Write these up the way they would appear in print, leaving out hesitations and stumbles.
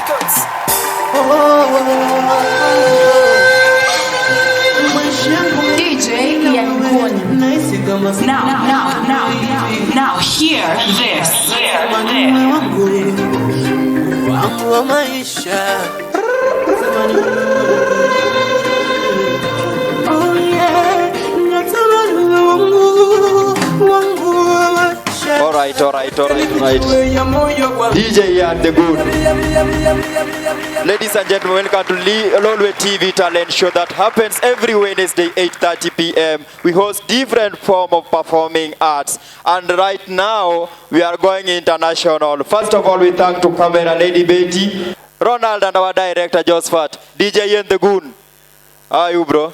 Records. DJ Ian Kun. Now, now, now, now, hear this. Hear this. Wangu wa maisha. Oh yeah, natamani uwe wangu, wangu wa maisha. Alright, alright, alright, alright. Ya moyo wangu. DJ Ian the Good. Ladies and gentlemen, welcome to Lolwe TV Talent Show that happens every Wednesday, 8:30 p.m. We host different form of performing arts. And right now, we are going international. First of all, we thank to camera lady Betty, Ronald and our director Josephat, DJ Ian the Goon. How are you, bro?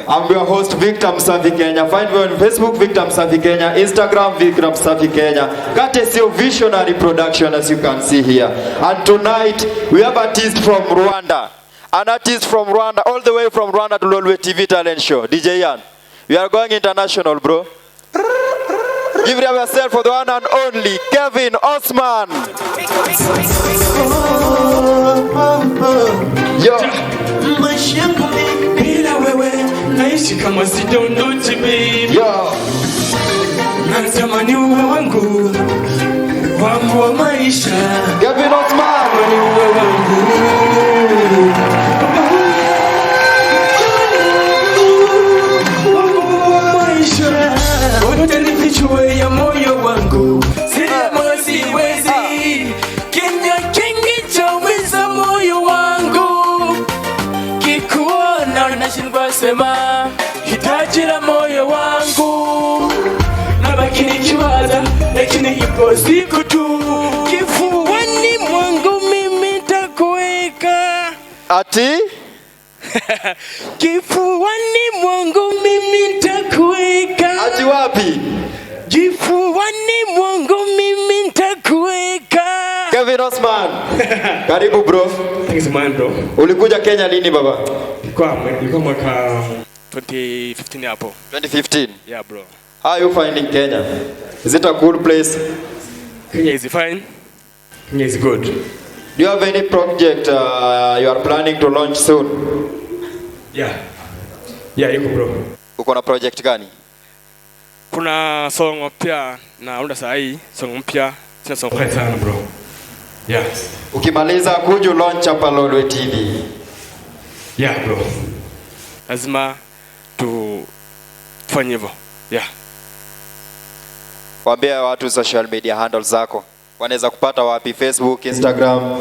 I'm your host Victor Msafi Kenya. Find me on Facebook Victor Msafi Kenya, Instagram Victor Msafi Kenya. Courtesy of Visionary Production, as you can see here. And tonight we have artist from Rwanda. An artist from Rwanda, all the way from Rwanda to Lolwe TV Talent Show. DJ Ian, we are going international, bro. Give it up yourself for the one and only Kevin Osman. Yo. Maisha yangu mimi Bila wewe naishi kama sidondochi baby, Yo. Natamani uwe wangu, wangu wa maisha, Kevin Osman. Natamani uwe wangu. Wangu wa maisha, wote nifichue ya moyo wangu, siri ya moyo siwezi, kimya kingi chaumiza moyo wangu, kikuona nashindwa sema, hitaji la moyo wangu, nabaki nikiwaza, lakini ipo siku tu, kifuani mwangu mimi nitakuweka. Ati? Kifuani mwangu mimi nitakuweka. Ati wapi? Kifuani mwangu mimi nitakuweka. Kevin Osman. Karibu bro. Thanks man bro. Ulikuja Kenya lini baba? Ilikuwa mwaka 2015 hapo. 2015. Yeah bro. How are you finding Kenya? Is it a cool place? Kenya is fine. Kenya is good. Do you have any project you are planning to launch soon? Yeah. Yeah, yuko bro. Uko na project gani? Kuna song mpya naunda saa hii, song mpya. Sina song kali sana bro. Yeah. Ukimaliza kuju launch hapa Lolwe TV. Yeah bro. Lazima tu tufanye hivyo. Yeah. Waambie watu social media handles zako. Wanaweza kupata wapi? Facebook, Instagram?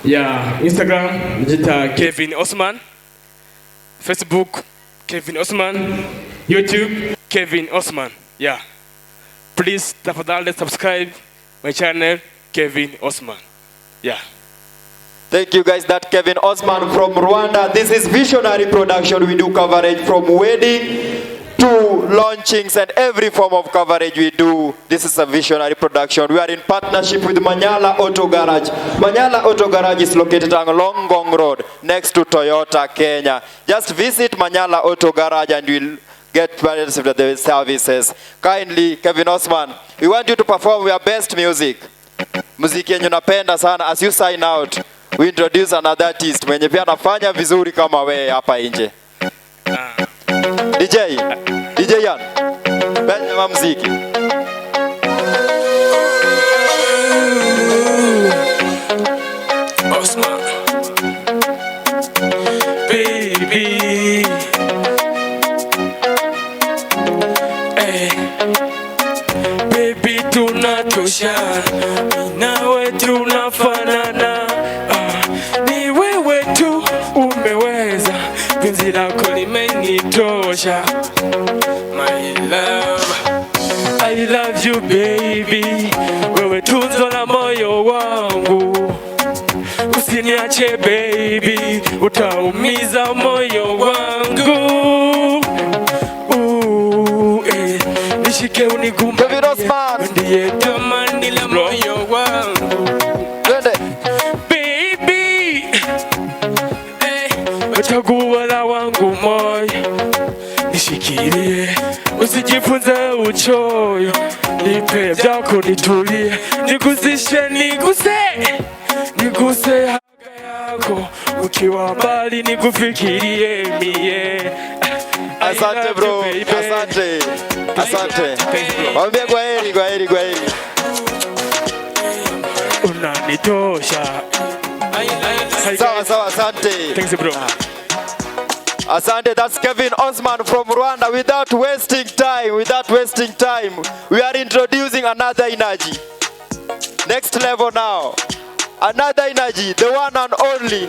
Yeah, Instagram najiita Kevin Osman. Facebook Kevin Osman. YouTube Kevin Osman. Yeah. Please tafadhali subscribe my channel Kevin Osman. Yeah. Thank you guys. That Kevin Osman from Rwanda. This is Visionary Production. We do coverage from wedding to launchings and every form of coverage we do. This is a Visionary Production. We are in partnership with Manyala Auto Garage. Manyala Auto Garage is located along Ngong Road next to Toyota Kenya. Just visit Manyala Auto Garage and you'll get various of the services. Kindly, Kevin Osman, we want you to perform your best music. Muziki yenye unapenda sana. As you sign out, we introduce another artist mwenye pia anafanya vizuri kama wewe hapa nje. DJ, DJ Ian, penda muziki. Osman. Baby. Hey. Baby tunatosha, nawe tunafanana. Ni wewe tu umeweza, penzi lako limenitosha. My love, I love you baby, wewe tunzo la moyo wangu. Usiniache baby, utaumiza moyo wangu. Nishike unikumbatie, Kevin Osman. Ndiye tamani la moyo wangu. Twende. Baby, chaguo la wangu moyo, nishikilie, usijifunze uchoyo, nipe vyako nitulie, nigusishe, niguse, niguse. Niguse haga yako ukiwa mbali nikufikirie mie. I Asante love bro, you, baby. Asante. Asante. Thanks, bro. Mwambie kwa heri, kwa heri, kwa heri. Unanitosha. Hi, Sawa guys. sawa, asante. Thanks, bro. Asante, that's Kevin Osman from Rwanda. Without wasting time, we are introducing another energy. Next level now. Another energy, the one and only,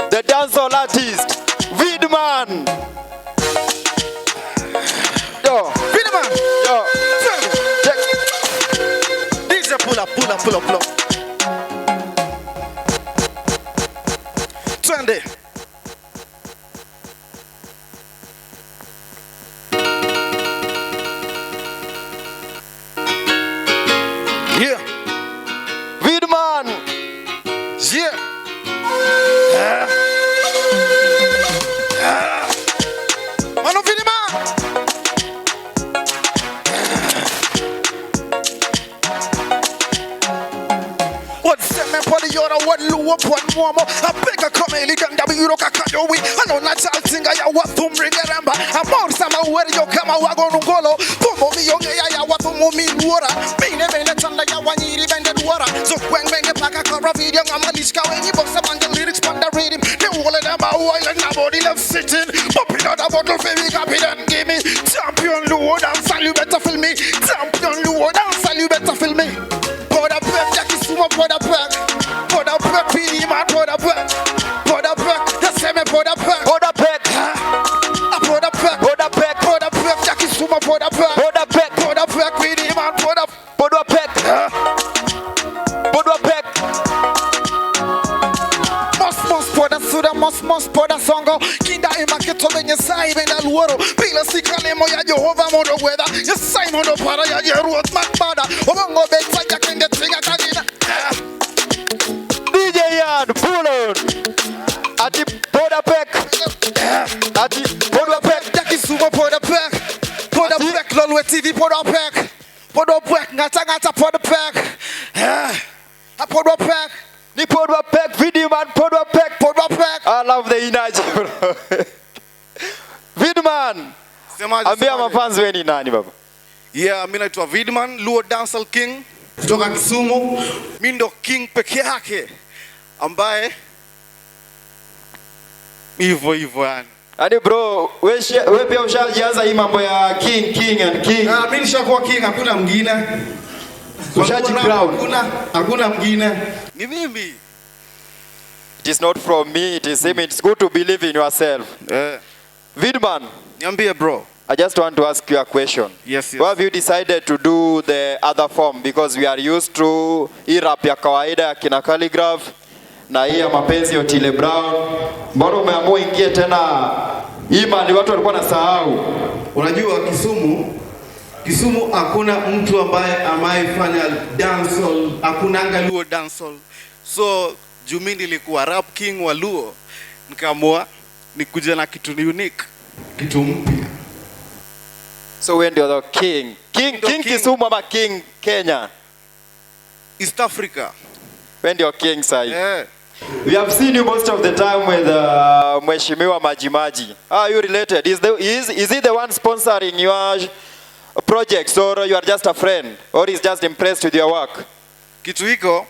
the dancehall artist, Vidman. Yo, Vidman, yo, check. DJ, pull up, pull up, pull up, pull up. Twende. Yeah, Vidman. Yeah. Ah. Mano Vidman. What seme poli yora what luo pon muomo apeka kome liganda biro kakayowi anona chaltinga ya wathum rigeramba amor sama wer yo kama wago nungolo pomo mi yonge ya ya wathumu mi luora mine mene chanda ya wanyiri bende duora so kweng menge paka kora video ngama lishka wenyi boxa banda lyrics panda rhythm the whole of them are oil and nobody left sitting popping out a bottle for me copy and give me champion luo dance you better feel me champion luo dance you better feel me. Put up Jackie Sumo, put up put up PD man, put up the same put up Put up I put up put up put up Jackie Sumo, put up put up put up PD man, put up put up put up. Mos poda suda mos mos poda songo kinda emaketo benye sai benda luoro pila sikalemo ya Jehova mondo weda yesai mondo para ya Jeruot makbada obongo beta ya kende tinga kagina. DJ Ian, pull on. Ati poda pek. Ati poda pek. Jackie Sumo poda pek. Poda pek Lolwe TV poda pek. Poda pek ngata ngata poda pek. A poda pek. Ni poda pek Vidman poda pek. Poda pek. I love the energy, bro. Vidman. Semaje, Ambia semaje. mafans wewe ni nani baba? Yeah, mimi naitwa Vidman, Luo Dancehall King kutoka Kisumu. Mimi ndo king peke yake ambaye hivyo hivyo yani. Yaani bro, wewe pia ushajianza hii mambo ya king, king and king. Ah, mimi nishakuwa king, hakuna mwingine. Ushaji crown. Hakuna mwingine. Ni mimi. It is not from me, it is him. It's good to believe in yourself. Vidman. Niambie bro. I just want to ask you a question. Yes, yes. Why have you decided to do the other form? Because we are used to hii rap ya kawaida ya kina Khaligraph na hii ya mapenzi ya Otile Brown. Mbona umeamua ingie tena hii mali watu walikuwa nasahau? Unajua Kisumu hakuna mtu ambaye amaifanya dancehall, hakunanga Luo dancehall. So juu mimi nilikuwa rap king wa Luo, nikaamua nikuja na kitu unique, kitu mpya. So wewe ndio the king. King, Ndio king king. Kisumu ama king Kenya? East Africa. Wewe ndio king sahi. Yeah. We have seen you most of the time with Mheshimiwa Majimaji. Are you related? Is he the one sponsoring your projects, or you are just a friend, or is just impressed with your work? Kitu hiko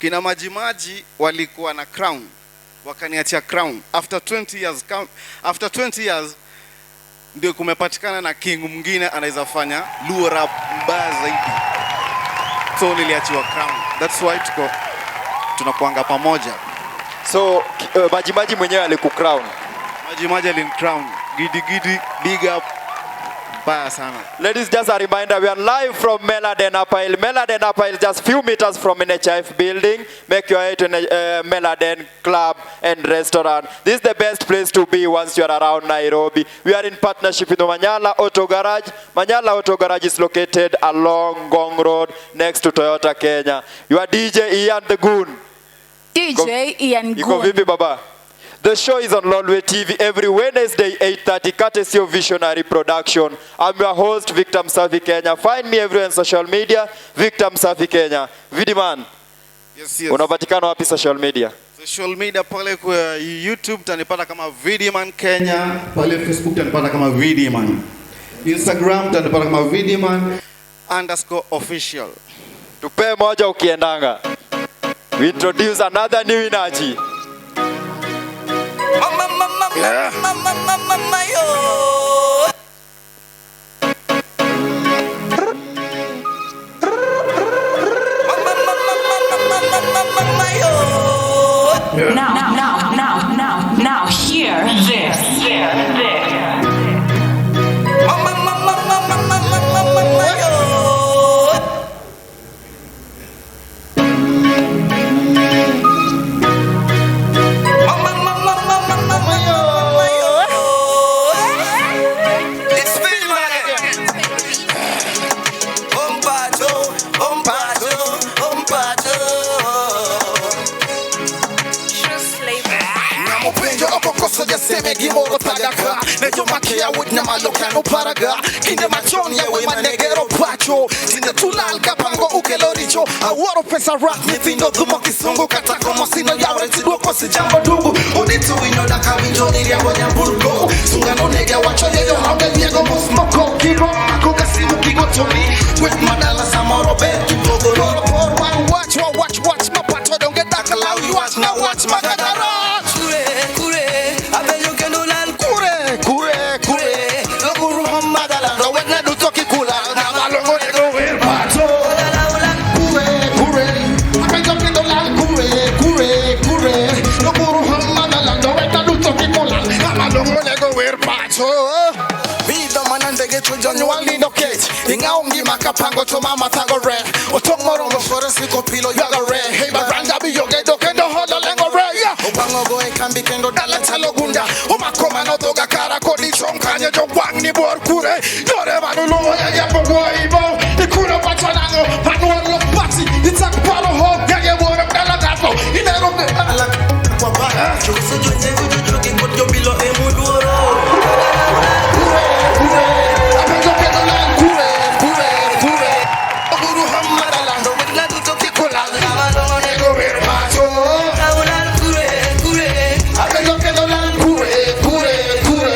kina Majimaji walikuwa na crown, wakaniachia crown after 20 years, after 20 years ndio kumepatikana na king mwingine anaweza fanya Luo rap mbaya zaidi. So niliachiwa crown. That's why tuko tunakuanga pamoja. So Majimaji mwenyewe alikucrown. Majimaji alinicrown. Gidi gidi, big up. Mbaya sana. Ladies, just a reminder, we are live from Meladen Upper Hill. Meladen Upper Hill, just few meters from NHIF building. Make your way to Meladen Club and Restaurant. This is the best place to be once you are around Nairobi. We are in partnership with Manyala Auto Garage. Manyala Auto Garage is located along Ngong Road next to Toyota Kenya. You are DJ Ian the Goon. DJ Ian Iko Goon. vipi baba? The show is on Lolwe TV every Wednesday, 8:30, courtesy of Visionary Production. I'm your host, Victor Msafi Kenya. Find me everywhere on social media, Victor Msafi Kenya. Vidman, Yes, yes. Unapatikana wapi social media? Social media pale kwa YouTube utanipata kama Vidiman Kenya, pale Facebook utanipata kama Vidiman, Instagram utanipata kama Vidiman_official. Tupe moja ukiendanga. We introduce another new energy. Mama, mama, mama, mama, mama, yo. Mama, mama, mama, mama, mama, yo. Now, now, now, now, now, hear this. Hear this. Mama, mama, mama, mama, mama, mama, yo. Mama, mama, mama, mama, mama, yo. It's Billy Man again. Ompacho, ompacho, ompacho. Namupenjo okokoso jaseme gimoro tagaka nejo makia wit na malokano paraga kinde machon yawe manegero pacho tinde tulal kapango ukelo richo awuoro pesa rat nyithindo dhumo kisungu kata komo sino yawre tiduoko sijambo dugu odito winyo daka winjo iriambo nyamburko sungano nege wacho yeyo maonge nyiego mos moko kigo mako kasimu kigo toni wek madala samoro ber kipogo loro por wan wach wa wach wach mapato donge dak law ywach na wach makadara Kure, kure, abeyo kendo lal. Kure, kure, kure. Loguru madala, no wena duto kikula. Na malongo nego wer pacho. Kure, kure. Apenjo kendo lal kure, kure, kure. Loguru madala, no wena duto kikula. Na malongo nego wer pacho. Bido manandege to jonyuol nindo kech. Ing'awo ngima kapango to mama thagore. Otong' moromo kore siko pilo ywagore. Hey baranga biyogedo kendo holo lengore. Yeah. Obang'o go e kambi kendo dala chalo gunda. Omako mano dhoga kara kodi chong kanye jogwang' ni bor kure. Yore manuluwo ya yapo ibo. Ikuro pacho nang'o panuolo pati. Itak paro ho gage wuoro dala gato. Inero Ala kwa baya. Chuso jonyengo jojogi kod jobilo emuluoro. Kure, apenjo kendo lal kure, kure, kure. Oguru hamadala No wena duto kikula. Na malongo nego Nego wer pacho. lal kure, kure. Apenjo kendo lal kure, kure, kure.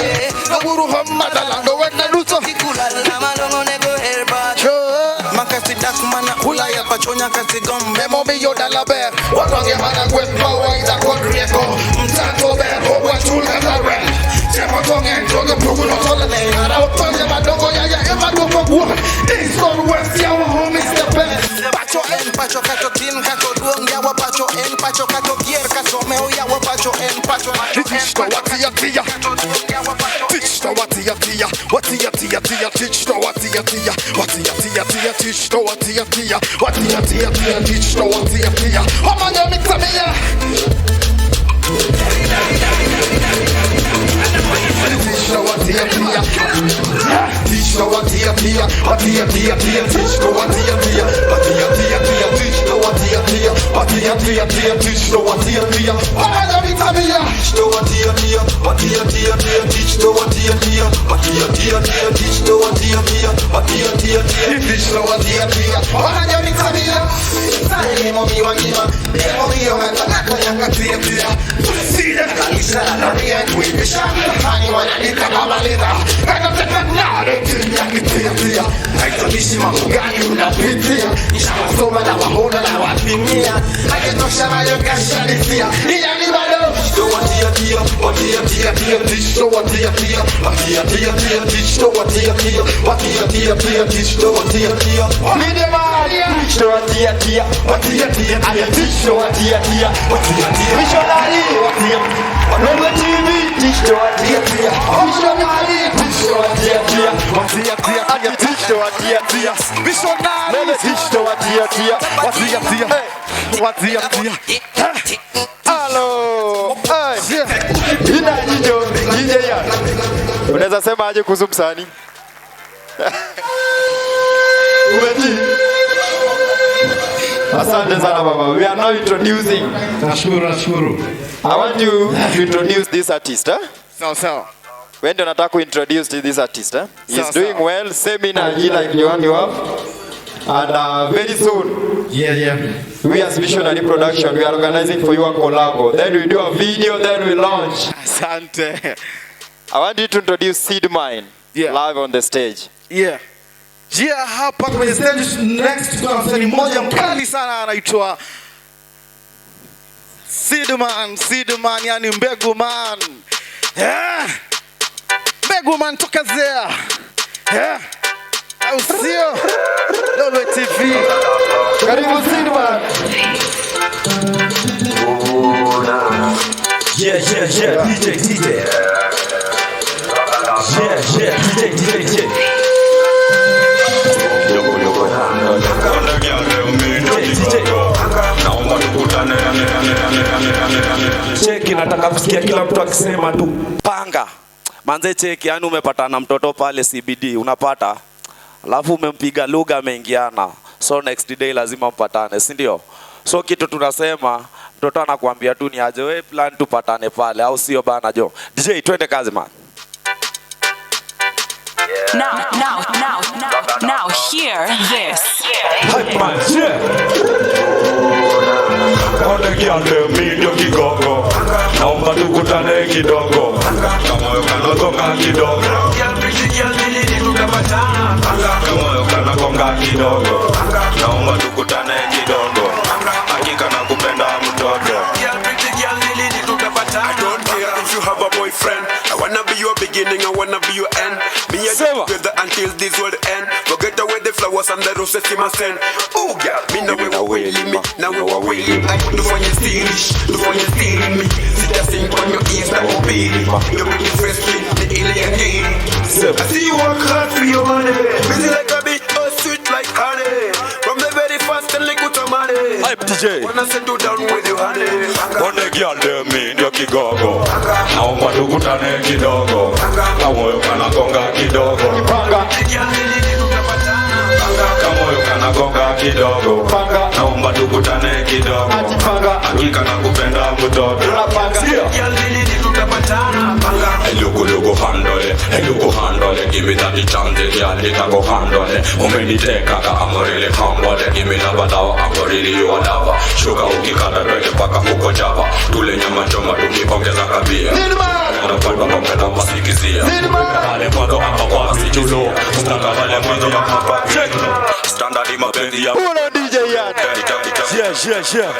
Oguru hamadala no wena duto Kikula na malongo nego herba. Cho. Makasi dak mana hula ya pacho nyakasi gombe. Memo miyo dala ber wadonge mana gweth mawaidha kod rieko mtato ber ogwachul kata rent chemo to ng'eny to jopugu notolene ara otonje madongo yaya ema duoko guok East or West yawa home is the best. Pacho en pacho kato tin kato duong yawa pacho en pacho kato kier kato meo yawa pacho en pacho pacho en Teach the pacho watia tia kato duong yawa pacho en Teach the watia tia watia tia tia teach the watia tia watia tia tia teach the watia tia watia tia tia teach the watia tia Omanyo mitamia. Teach the watia tia. Teach the watia tia watia tia tia teach the watia tia watia tia tia teach the watia tia watia tia tia teach the watia tia Omanyo mitamia. Teach the watia tia watia tia tia teach the watia tia watia tia tia teach the watia tia watia tia tia Teach the watia tia Omanyo mitamia. Salimo miwa ngima Nemo miyo ngata ngata nyanga tia tia Sile kalisa la ria kuipisha Hani wananita babalita Kana teka nare tia kitia tia Haitonishi mambo gani unapitia Nishawasoma na wahona na wapimia Haikitosha mayo kashalisia Iya ni bado Teach the watia tia watia tia tia teach the watia tia watia tia tia teach the watia tia watia tia tia teach the watia tia Mide maria Teach the watia tia watia tia tia teach the watia tia watia tia Missionary watia Lolwe TV teach the watia tia Missionary teach the watia tia Watia tia ati teach the watia tia Missionary Lolwe teach the watia tia Watia tia Watia tia Hello. Hey. Ina jicho DJ ya. Unaweza sema aje kuhusu msanii? Umeji. Asante sana baba. We are now introducing. Nashukuru, nashukuru. I want you to introduce this artist, eh? Sawa sawa. Wewe ndio nataka kuintroduce to this artist, eh? He's Sawa, doing sawa. well, same energy like the one you have. And very soon, we as Visionary Production, we are organizing for you a collabo. Then we do a video, then we launch. Asante. I want you to introduce Seed Mine live on the stage. Yeah. Yeah, hapa kwenye stage next tuna msanii mmoja mkali sana anaitwa Seedman, Seedman yani Mbegu Man. Yeah. Mbegu Man toka zea. Yeah. Au sio? Lolwe TV. Karibu Seedman. Yeah, DJ, DJ. Yeah, DJ, DJ, DJ. Cheki, nataka kusikia kila mtu akisema tu panga. Manze cheki, yani umepatana mtoto pale CBD, unapata. Alafu umempiga lugha ameingiana. So next day lazima mpatane, si ndio? So kitu tunasema mtoto anakuambia tu ni aje, we plan tupatane pale, au sio bana jo? DJ, twende kazi man. Now, now, now, now, now, hear this. Hype man, yeah. Konde kiande mindio kigogo. Naomba tukutane kidogo. Kamoyo kanagonga kidogo. Kamoyo kanagonga kidogo. Naomba tukutane kidogo. Hakika nakupenda mtoto. I don't care if you have a boyfriend. I wanna be your beginning, I wanna be your end. Me and you together until this world end. Forget away the flowers and the roses in my send. Oh girl, me now we will me, now we will. I do for you serious, do for you stealing me. Sit there sing on your ears like a baby. You make it fresh, the alien game. I see you work hard for your money. Busy like a bee, oh sweet like honey. From the very first and like money. Hype DJ. Wanna settle down with you honey. Konde kiande mindio kigogo. Naomba tukutane kidogo. Kamoyo kanagonga kidogo. Kamoyo kanagonga kidogo. Naomba tukutane kidogo. Hakika nakupenda mtoto. Logo logo handle, logo handle, give me that chance, girl, nitago handle. Umeniteka ka I'm really humble, give me love dawa, I'm really your lover. Shuka ukikata twende paka huko Java, tule nyama choma tukiongeza kabia. Unapanda mapenda masikizia. Pale mwanzo hapa kwa sichulo, mtaka pale mwanzo hapa kwa standard mapenzi ya. Pulo DJ Yan. Yeah.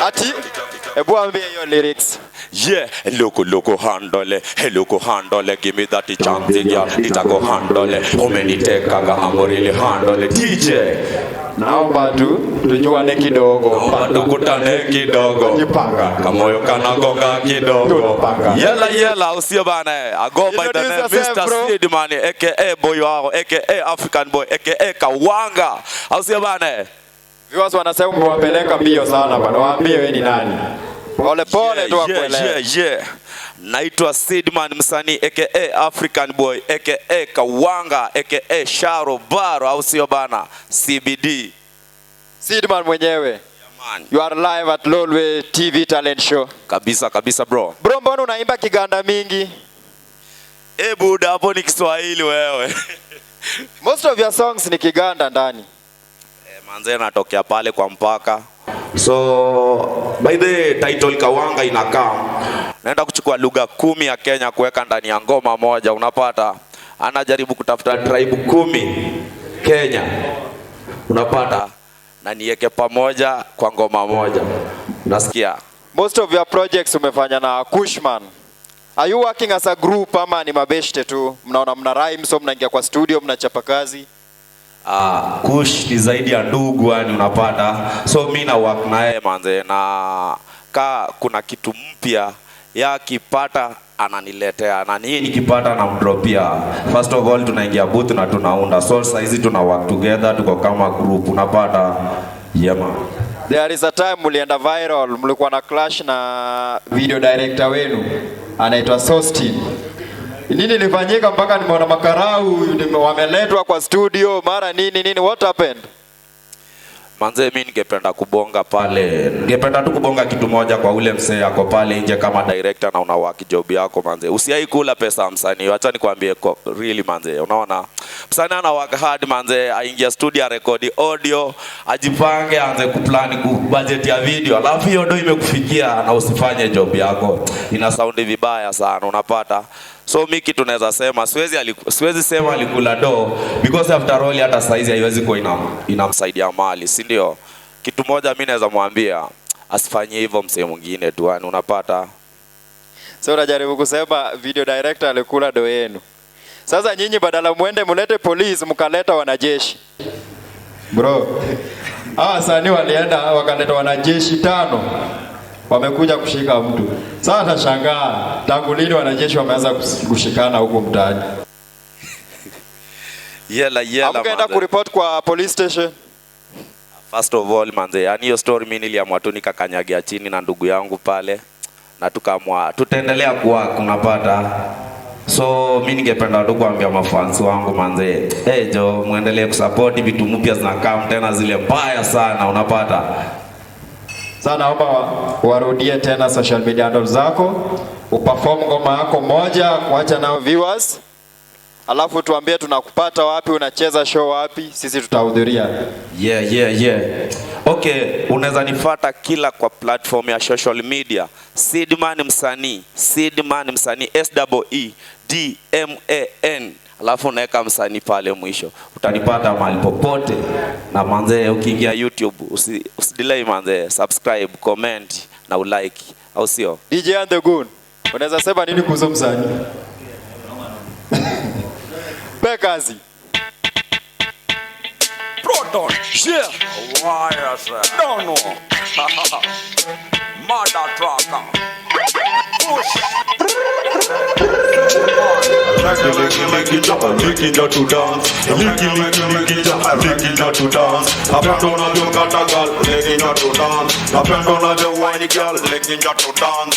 Ati, ebu ambie hiyo lyrics. Yeah, loco loco handle, loco handle, give me that chance, girl, nitago handle. Umeniteka ka I'm really handle. DJ, naomba tu tujuane kidogo. Naomba tukutane kidogo. Kamoyo kanagonga kidogo. Yela yela, usio bana. I go by the name Mr. Seedman, aka Boy Wao, aka African Boy, aka Kawanga. Usio bana. Viewers wanasema umewapeleka mbio sana bana. Waambie wewe ni nani. Pole pole tu wakuelewe. Yeah. Naitwa Seedman msanii aka African Boy aka Kawanga aka Sharo Baro, au sio bana? CBD. Seedman mwenyewe. Yeah, man. You are live at Lolwe TV Talent Show. Kabisa kabisa bro. Bro, mbona unaimba Kiganda mingi? Eh buda, hapo ni Kiswahili wewe. Most of your songs ni Kiganda ndani. Manze natokea pale kwa mpaka. So by the title Kawanga inakaa. Naenda kuchukua lugha 10 ya Kenya kuweka ndani ya ngoma moja, unapata. Anajaribu kutafuta tribe 10 Kenya. Unapata, na niweke pamoja kwa ngoma moja. Unasikia? Most of your projects umefanya na Kushman. Are you working as a group ama ni mabeshte tu? Mnaona mna rhyme, so mnaingia kwa studio mnachapa kazi? Kush ni zaidi ya ndugu yani, unapata. So mimi na work naye manze, na ka kuna kitu mpya ya kipata ananiletea, na nini nikipata namdropia. First of all tunaingia booth na tunaunda. So saizi tuna work together, tuko kama group, unapata. Yeah man. There is a time mlienda viral, mlikuwa na clash na video director wenu anaitwa Sostin. Nini ilifanyika mpaka nimeona makarau wameletwa kwa studio mara nini nini, what happened? Manze, mi ningependa kubonga pale, ningependa tu kubonga kitu moja kwa ule msee ako pale nje kama director na una work job yako manze, usiai kula pesa ya msanii. Acha nikwambie really manze, unaona msanii ana work hard manze, aingia studio arekodi audio, ajipange, aanze kuplan ku budget ya video, alafu hiyo ndio imekufikia na usifanye job yako, ina sound vibaya sana, unapata. So mi kitu naweza sema, siwezi sema alikula do because after all hata saizi haiwezi kuwa inamsaidia mali, si ndio? Kitu moja mi naweza mwambia asifanyie hivyo msee mwingine tu, yani unapata. So unajaribu kusema video director alikula do yenu. Sasa nyinyi badala muende mulete police mkaleta wanajeshi. Bro, hawa wasanii walienda wakaleta wanajeshi 5. Wamekuja kushika mtu. Sasa nashangaa tangu lini wanajeshi wameanza kushikana huko mtaani? Yela yela. Hamkaenda kureport kwa police station? First of all manze, yani hiyo story mimi niliamua tu nikakanyagia chini na ndugu yangu pale na tukaamua tutaendelea kuwa unapata. So mimi ningependa tu kuambia mafans wangu manze, hey jo, muendelee kusupport vitu mpya zinakaa tena zile mbaya sana unapata. Sasa naomba warudie tena social media handles zako, uperform ngoma yako moja kuacha nao viewers. Alafu tuambie tunakupata wapi, unacheza show wapi, sisi tutahudhuria. Yeah. Okay, unaweza nifuata kila kwa platform ya social media. Seedman Msanii, Seedman Msanii, SEEDMAN. Alafu unaweka msanii pale mwisho. Utanipata mahali popote. Na manze ukiingia YouTube usidelay manze, subscribe, comment na ulike, au sio? DJ and the Goon, unaweza sema nini kuhusu msanii? Pe kazi. Proton. Yeah. Wires. Don't know. Mother trucker. Push. Licky to dance, licky licky licky licky to dance. Napenda unavyokata girl, licky to dance. Napenda unavyo wine girl, licky to dance.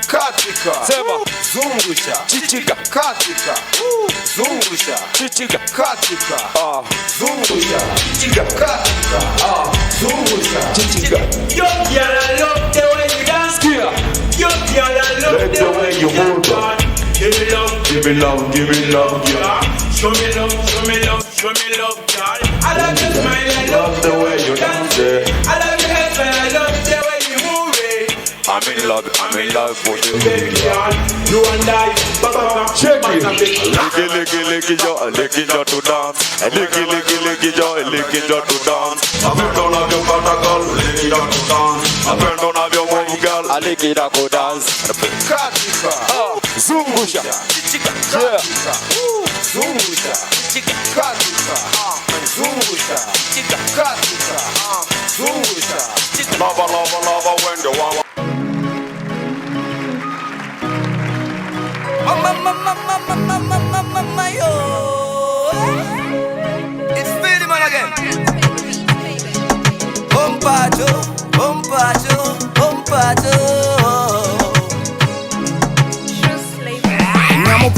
Katika, sema, zungusha, chichika, katika, zungusha, chichika, katika, zungusha, chichika, katika, zungusha, chichika. Yo, girl, I love the way you dance. Yo, girl, I love the way you move. Give me love, give me love, give me love, yeah. Show me love, show me love, show me love, girl. I love your smile, I love the way you dance. I love your hairstyle, I love the way you move it. I'm in love with you, baby girl. You and I, baba, check it. Licky, licky, licky, yo, licky, yo to dance. Licky, licky, licky, yo, licky, yo to dance. Napenda unavyokata girl, licky yo to dance. Napenda unavyo move girl, licky yo to dance. Katika, zungusha, yeah, zungusha, katika, zungusha, katika, zungusha. Lava, lava, lava when you want. Mama, mama, mama, mama, mama, mama, yo. It's Philly man again. Ompacho, ompacho, ompacho.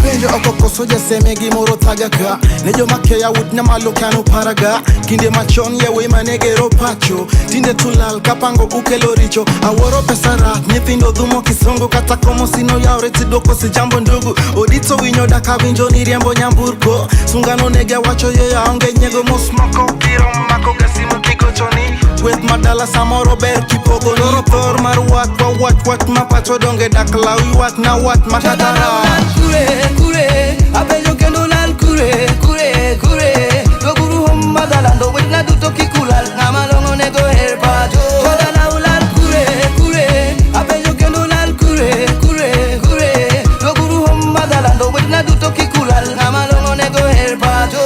Penjo okokoso jaseme gimoro thaga ka ne joma keya wud nyamalo kano paraga kinde machon yawe manegero pacho tinde tulal kapango ukelo richo awuoro pesa rach nyithindo dhumo kisongo kata komo sino yawre tidwoko sijambo ndugu odito winyo daka winjo ni riembo nyamburko sungano nege wacho yeyo aonge nyiego mos moko biro mako ga simu kigochoni gweth madala samoro ber kipogo ni thor mar wach wa wach wach mapacho donge dak law ywak na wach makata Kure, kure, apenjo kendo lal kure, kure, kure. Doguru hom madalando wetna duto kikulal ng'ama long'o nego her pacho. Jodala ulal kure, kure, apenjo kendo lal kure, kure, kure. Doguru hom madalando wetna duto kikulal ng'ama long'o nego her pacho.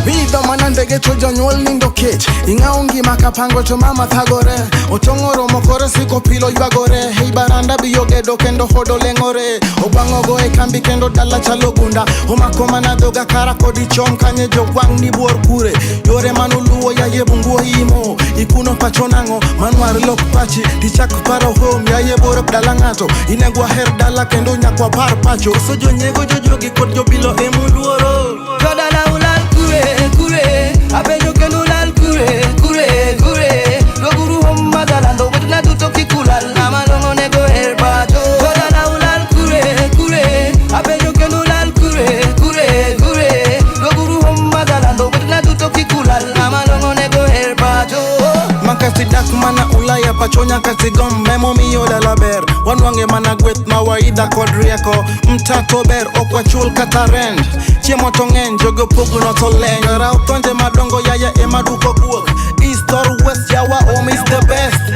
Pidho mana ndege to jonyuol nindo kech ing'awo ngima kapango to mama thagore otong'o romo kore siko pilo ywagore hei baranda biyo gedo kendo hodo leng'ore obwang'o go e kambi kendo dala chalo gunda omako mana dhoga kara kodi chom kanye jogwang' ni buor kure yore manoluwo yaye bungu oimo ikuno pacho nang'o manwar lok pachi tichak paro home yaye borok dala ng'ato inegwa her dala kendo nyakwa par pacho koso jonyego jojogi kod jobilo emuluoro Jodala ulal kure, kure, apenjo kendo lal kure, kure, kure. ulal ng'ama long'o onego her pacho. Jodala ulal kure kure, apenjo kendo ulal kure kure kure. Dwoguru home madalando, wetena duto kik ulal ng'ama long'o onego her pacho. Makasi dak mana Ulaya pacho nyaka tigom emomiyo dala ber wanwang'e mana gweth mawaidha kod rieko mtato ber ok wachul kata rent chiemo to ng'eny jogo pugno to leny raw thonje madongo yaya ema duko guok east or west yawa home is the best.